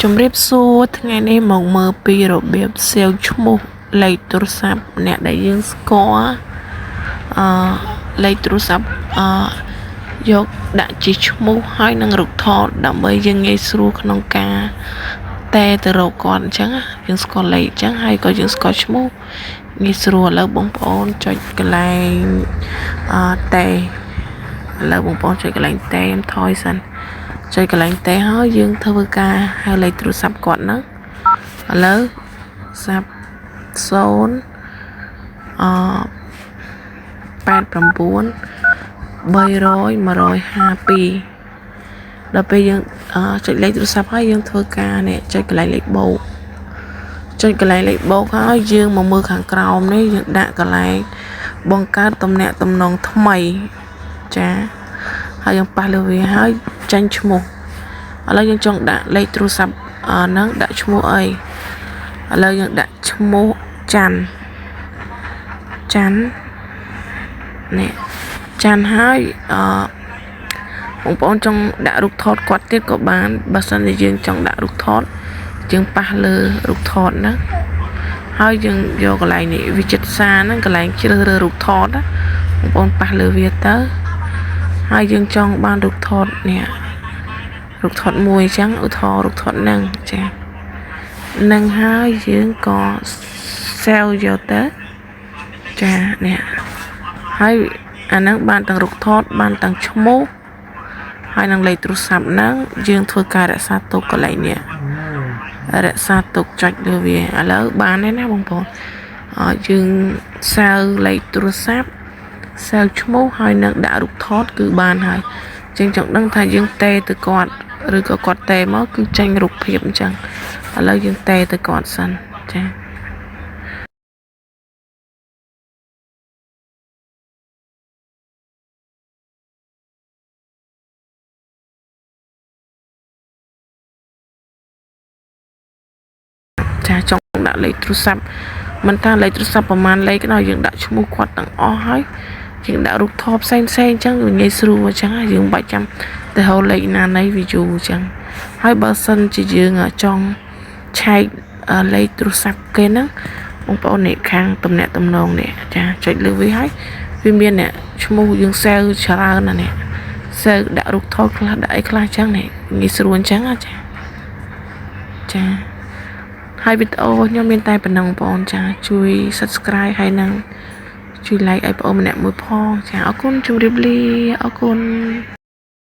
ជំរាបសួរថ្ងៃនេះមកមើលពីរបៀប save ឈ្មោះលេខទូរស័ព្ទអ្នកដែលយើងស្គាល់អឺលេខទូរស័ព្ទអឺយកដាក់ជាឈ្មោះហើយនឹងរូបថតដើម្បីយើងងាយស្រួលក្នុងការតែទៅរកគាត់អញ្ចឹងយើងស្គាល់លេខអញ្ចឹងហើយក៏យើងស្គាល់ឈ្មោះងាយស្រួលឥឡូវបងប្អូនចុចកន្លែងអឺតែឥឡូវបងប្អូនចុចកន្លែងតែខ្ញុំថយសិនចុចកន្លែងតេហើយយើងធ្វើការហៅលេខទូរស័ព្ទគាត់ហ្នឹងឥឡូវសាប់0អ89 300 152ដល់ពេលយើងចុចលេខទូរស័ព្ទហើយយើងធ្វើការនេះចុចកន្លែងលេខបូកចុចកន្លែងលេខបូកហើយយើងមកមើលខាងក្រោមនេះយើងដាក់កន្លែងបង្កើតតំណែងតំណងថ្មីចាហើយយើងប៉ះលើវាហើយចាញ់ឈ្មោះឥឡូវយើងចង់ដាក់លេខទូរស័ព្ទហ្នឹងដាក់ឈ្មោះអីឥឡូវយើងដាក់ឈ្មោះច័ន្ទច័ន្ទនេះច័ន្ទហើយអឺបងប្អូនចង់ដាក់រូបថតគាត់ទៀតក៏បានបើសិនជាយើងចង់ដាក់រូបថតយើងប៉ះលើរូបថតហ្នឹងហើយយើងយកកន្លែងនេះវិចិត្រសារហ្នឹងកន្លែងជ្រើសរើសរូបថតណាបងប្អូនប៉ះលើវាទៅហើយយើងចង់បានរូបថតនេះរូបថតមួយអញ្ចឹងឧទាហរណ៍រូបថតហ្នឹងចានឹងហើយយើងក៏ save យកទៅចានេះហើយអាហ្នឹងបានទាំងរូបថតបានទាំងឈ្មោះហើយនឹងលេខទូរស័ព្ទហ្នឹងយើងធ្វើការរក្សាទុកកន្លែងនេះរក្សាទុកចុចលើវាឥឡូវបានហើយណាបងប្អូនយើង save លេខទូរស័ព្ទ save ឈ្មោះហើយនឹងដាក់រូបថតគឺបានហើយយើងចង់ដឹងថាយើងតេទៅគាត់ឬក៏គាត់តេមកគឺចេញរូបភាពអញ្ចឹងឥឡូវយើងតេទៅគាត់សិនចាចាចង់ដាក់លេខទូរស័ព្ទមិនថាលេខទូរស័ព្ទប្រហែលលេខក៏ដោយយើងដាក់ឈ្មោះគាត់ទាំងអស់ហើយយើងដាក់រូបថតផ្សេងផ្សេងអញ្ចឹងវាងាយស្រួលអញ្ចឹងយើងមិនបាច់ចាំទៅហៅលេខណាណីវាយូរអញ្ចឹងហើយបើសិនជាយើងចង់ឆែកលេខទូរស័ព្ទគេហ្នឹងបងប្អូននេះខាងតំណាក់តំណងនេះចាចុចលើវាហើយវាមានអ្នកឈ្មោះយើង save ច្រើនណាស់នេះ save ដាក់រូបថតខ្លះដាក់អីខ្លះអញ្ចឹងនេះងាយស្រួលអញ្ចឹងចាចាហើយវីដេអូរបស់ខ្ញុំមានតែប៉ុណ្ណឹងបងប្អូនចាជួយ Subscribe ហើយនិងជួយ Like ឲ្យបងប្អូនម្នាក់មួយផងចាអរគុណជម្រាបលាអរគុណ។